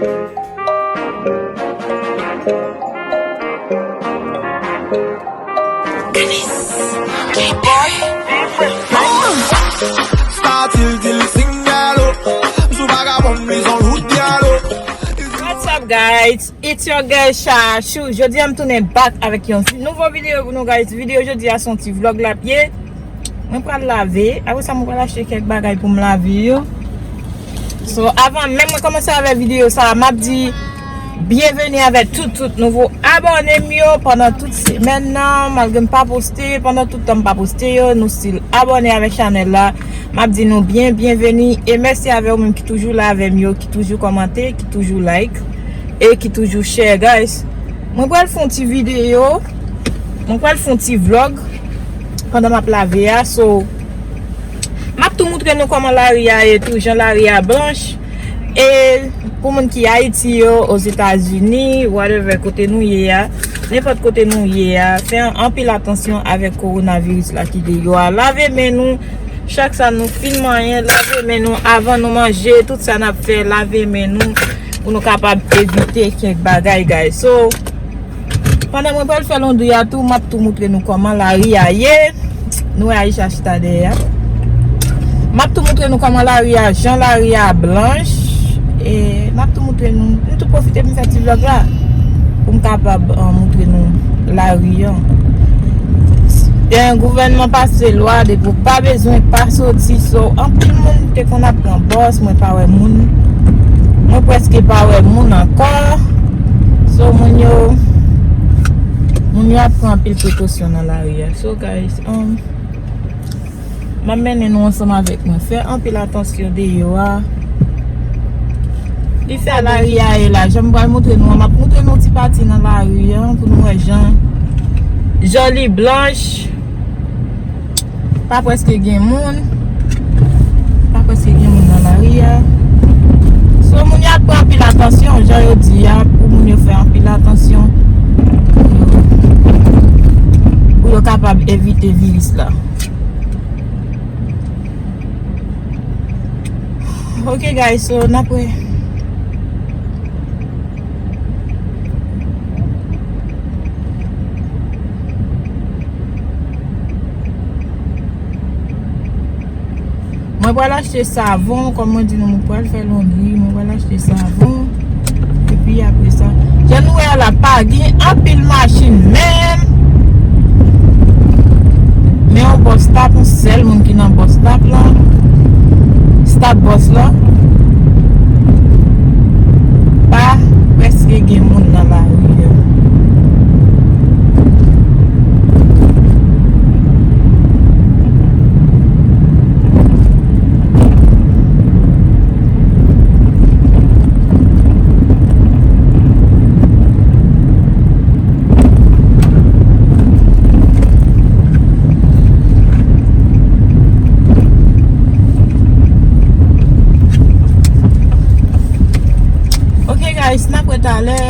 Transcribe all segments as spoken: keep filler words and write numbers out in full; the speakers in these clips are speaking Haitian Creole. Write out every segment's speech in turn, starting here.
What's up, guys? It's your girl Chachou. Jodi a m tounen back avèk yon nouvo videyo pou nou, guys. Videyo jodi a se yon ti vlog l ap ye. Mwen pral lave. Apre sa, mwen pral achte kèk bagay pou m lave yo. So, avan menm mwen kòmanse avè videyo sa, m ap di byenveni avè tout, tout nouvo abòne m yo pandan tout semèn nan, malgre m pa poste, pandan tout tan m pa poste yo, nou still abòne avè chanèl la. M ap di nou byen, byenveni, e mèsi avè ou menm ki toujou la avè m yo, ki toujou kòmante, ki toujou like, e ki toujou share, guys. Mwen pral fè yon ti videyo, mwen pral fè yon ti vlog pandan m ap lave a, so, m ap tou moutre nou kòman lari a ye tou, jan lari a blanch. E pou moun ki Ayiti yo, Ozetazini, whatever, kote nou ye a, nenpòt kote nou ye a, fè anpil atansyon avèk kowonaviris la ki deyò a. Lave men nou, chak sa nou fin manyen, lave men nou avan nou manje, tout sa n ap fè, lave men nou pou nou kapab evite kèk bagay, guys. So, pandan mwen pral fè londri a tou, m ap tou moutre nou kòman lari a ye. Nou wè Aisha chita dèyè a. M ap tou moutre nou kòman lari a, jan lari a blanch. E m ap tou moutre nou, m tou pwofite pou m fè ti vlog la pou m kapab, uh, moutre nou lari an. Gen gouvènman pase lwa depi w pa bezwen pa soti, so anpil moun te konn ap pran bòs, mwen pa wè moun. Mwen prèske pa wè moun ankò. So moun yo, moun yo ap pran anpil prekosyon nan lari a. So guys, um, m ap mennen nou ansanm avèk mwen. Fè anpil atansyon deyò a. Li fè lari a ye la. Jan m pral moutre nou an, m ap moutre nou ti pati nan lari an pou nou wè jan, jan li blanch. Pa prèske gen moun. Pa prèske gen moun nan lari a. So, moun yo ap pran anpil atansyon, jan yo di a, pou moun yo fè anpil atansyon. Pou yo, pou yo kapab evite viris la. Ok, guys, so, n ap wè. Mwen pral achte savon, kòm mwen di nou, mwen pral fè londri, mwen pral achte savon. Epi apre sa, jan nou wè a la, pa gen anpil machin menm. Men yon bus stop, yon sèl moun ki nan bus stop la. Stop bus la. Pa prèske gen moun nan lari a. Ok, guys, n ap wè talè.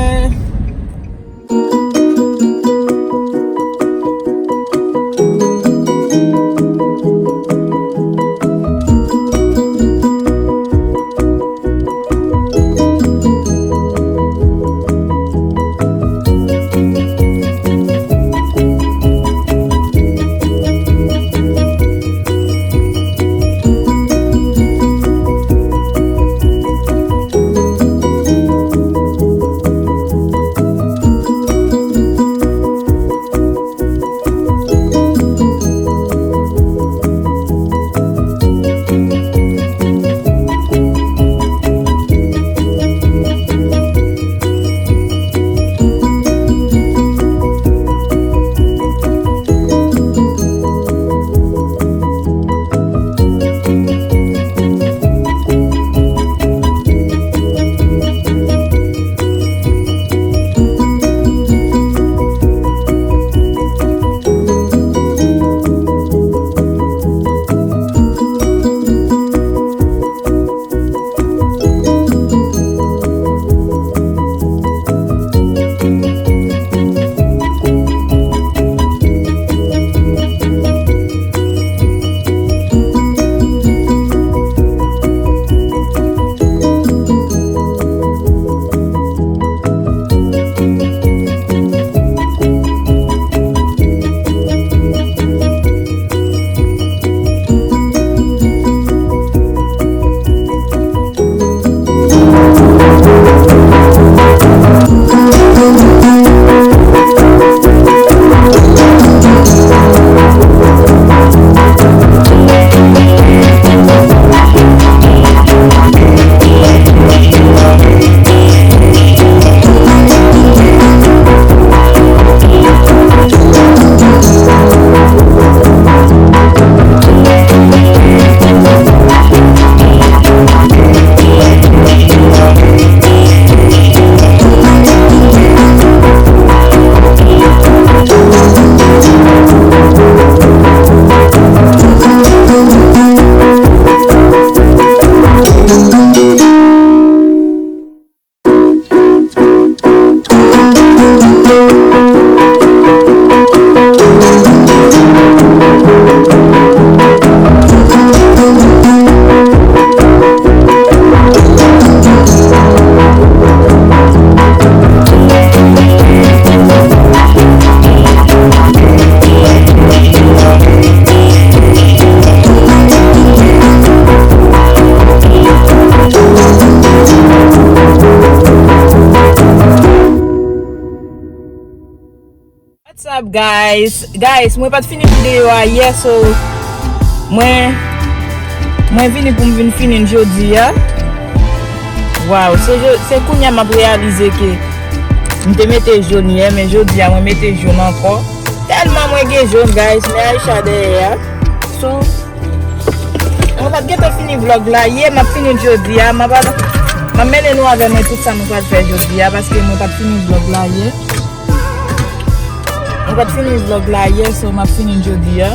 Up, guys? Guys, mwen pa t fini videyo a yè, so mwen, mwen vini pou m vin fini l jodi a. Waw, se, se kounye a m ap reyalize ke m te mete jòn yè, men jodi a mwen mete jòn ankò. Tèlman mwen gen jòn, guys, men Aisha dèyè a. So, mwen pa t gentan fini vlòg la yè, m ap fini l jodi a. M ap al, m ap mennen nou avè mwen tout sa nou pral fè jodi a, paske mwen pa t fini vlòg la yè. Mwen pa t fini vlòg la yè, so m ap fini l jodi a.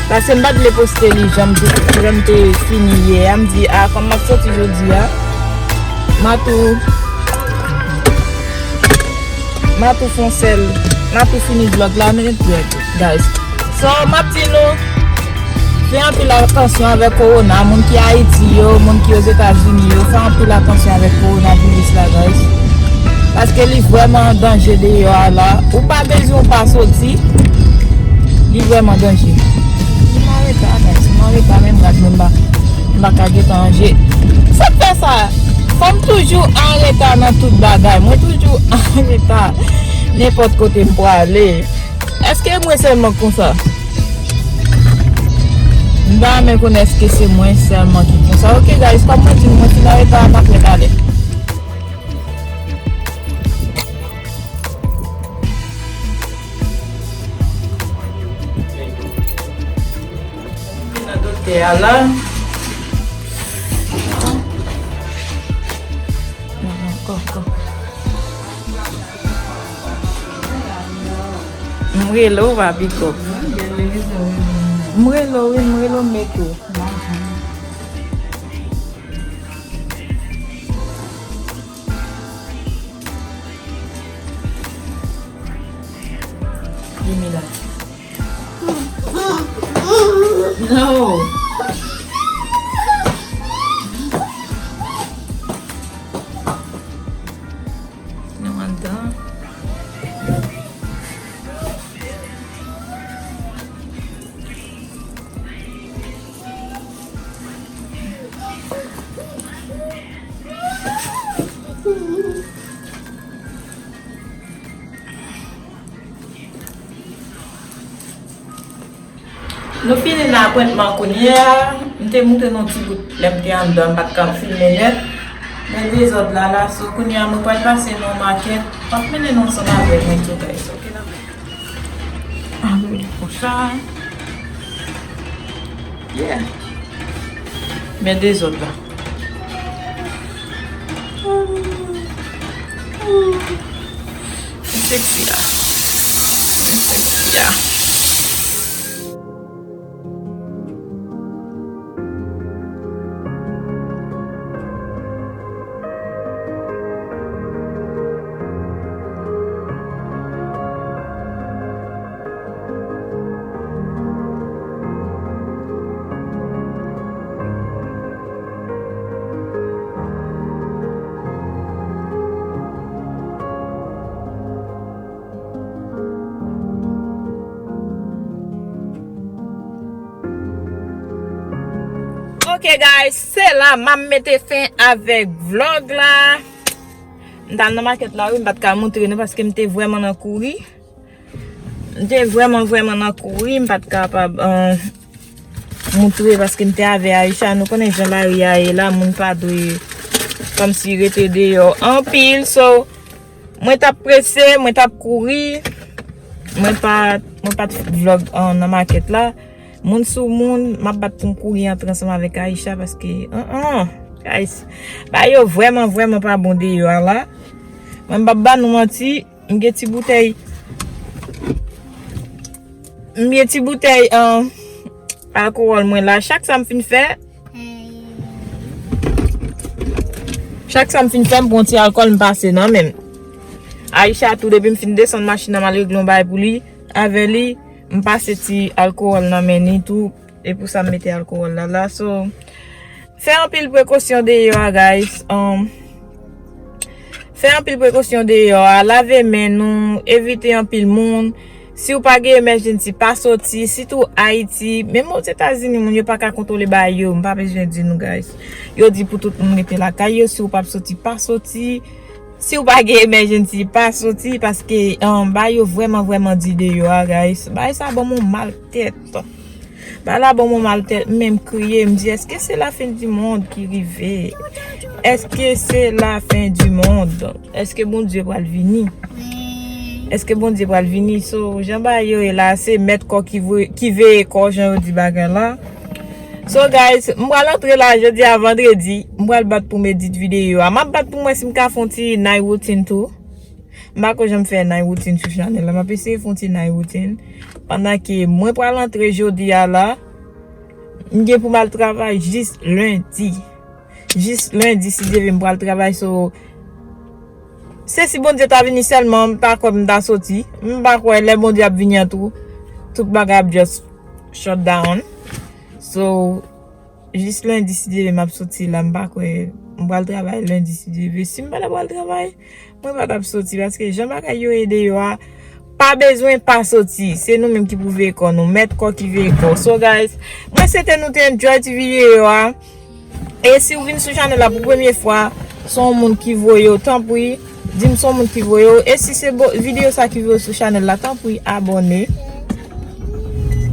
Paske m pa t vle poste li jan m te, jan m te fini yè a. M di, a, kòm m ap soti jodi a, m a tou, m a tou fè yon sèl, m a tou fini vlòg la, men, guys. So, m ap di nou, fè anpil atansyon avèk kowona. Moun ki Ayiti yo, moun ki Ozetazini yo, fè anpil atansyon avèk kowonaviris la, guys. Paske li vrèman an danje deyò a la. Ou pa bezwen ou pa soti. Li vrèman danje. M an reta, guys. M an reta, menm rad mwen m pa, m pa ka gentan ranje. Sa k fè sa? Fò m toujou an reta nan tout bagay. Mwen toujou an reta. Nenpòt kote m prale. Èske mwen sèlman k konsa? M pa renmen konnen èske se mwen sèlman ki konsa. Ok, guys, kòm mwen di nou, mwen fin an reta, m ap fè talè. Vin nan doktè a la. Non, non, kò, kò. M rele w pa pikòp. M rele w, wi, m rele w, m mete w. Vini la. No. Nou andan. Nou fini nan apwentman kounye a. M te montre nou ti bout lè m te anndan, m pa t ka filme nèt. Men dezòd la la, so kounye a mwen pral pase nan makèt. M ap mennen nou ansanm avèk mwen tou, guys, ok? Avèk konsa. Yeah. Men dezòd la. Seksi la. Seksi la. Ok, guys, se la m ap mete fen avèk vlòg la. M t al nan makèt la, wi, m pa t ka montre nou paske m te vrèman nan kouri. M te vrèman, vrèman nan kouri, m pa t kapab, euh, montre paske m te avè Aisha. Nou konnen jan lari a ye la, moun pa dwe kòmsi rete deyò anpil. So, mwen t ap prese, mwen t ap kouri. Mwen pa, mwen pa t vlòg, euh, nan makèt la. Moun sou moun, m ap bat pou m kouri antre ansanm avèk Aisha paske, an, an, guys, bagay yo vrèman, vrèman pa bon deyò a la. Mwen m p ap ba nou manti, m gen ti boutèy, m gen ti boutèy, an, alkowòl mwen la. Chak sa m fin fè, chak sa m fin fè, m pran ti alkòl, m pase nan men m. Aisha tou, depi m fin desann machin nan, m al regle yon bagay pou li, avè li, m pase ti alkowòl nan men li tou. E pou sa m mete alkowòl la la. So, fè anpil prekosyon deyò a, guys. Um, fè anpil prekosyon deyò a. Lave men nou, evite anpil moun. Si w pa gen emergency, pa soti. Sitou Ayiti, menm Ozetazini, moun yo pa ka kontwole bagay yo. M pa bezwen di nou, guys. Yo di pou tout moun rete lakay yo. Si w p ap soti, pa soti. Si w pa gen emergency, pa soti, paske um, bagay yo vrèman vrèman di deyò a, guys. Bagay sa ban m yon mal tèt. Bagay la ban m yon mal tèt, m menm kriye, m di, èske se la fen di mond ki rive? Èske se la fen di mond? Èske Bondye pral vini? Èske Bondye pral vini? So, jan bagay yo ye la, se mèt kò ki vwe- ki veye kò, jan yo di bagay la. So guys, m pral antre la jodi a vandredi, m pral bat pou m edit videyo a. M ap bat pou m wè si m ka fè yon ti night routine tou. M pa ko janm fè night routine sou chanèl la. M ap eseye fè yon ti night routine. Pandan ke mwen pral antre jodi a la, m gen pou m al travay jis lendi. Jis lendi, si Dye vle, m pral travay. So, se si Bondye ta vini sèlman, m pa kwè m ta soti. M pa kwè lè Bondye ap vini an tou, tout bagay ap just shut down. So, jis lendi, si Dye vle, m ap soti la. M pa kwè m pral travay lendi, si Dye vle. Si m pa ta pral travay, mwen pa t ap soti. Paske jan bagay yo ye deyò a, pa bezwen pa soti. Se nou menm ki pou veye kò nou. Mèt kò ki veye kò. So, guys, mwen swete nou te enjoy ti videyo a. E si w vin sou chanèl la pou premye fwa, se yon moun ki voye w, tanpri, di m se yon moun ki voye w. E si se bo- videyo sa ki voye w sou chanèl la, tanpri, abòne.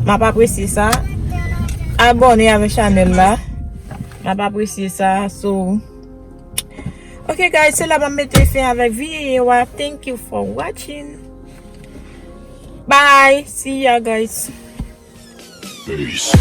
M ap apresye sa. Abòne avèk chanèl la. M ap apresye sa. So, ok, guys, se la m ap mete fen avèk videyo a. Thank you for watching. Bye. See ya, guys. Peace.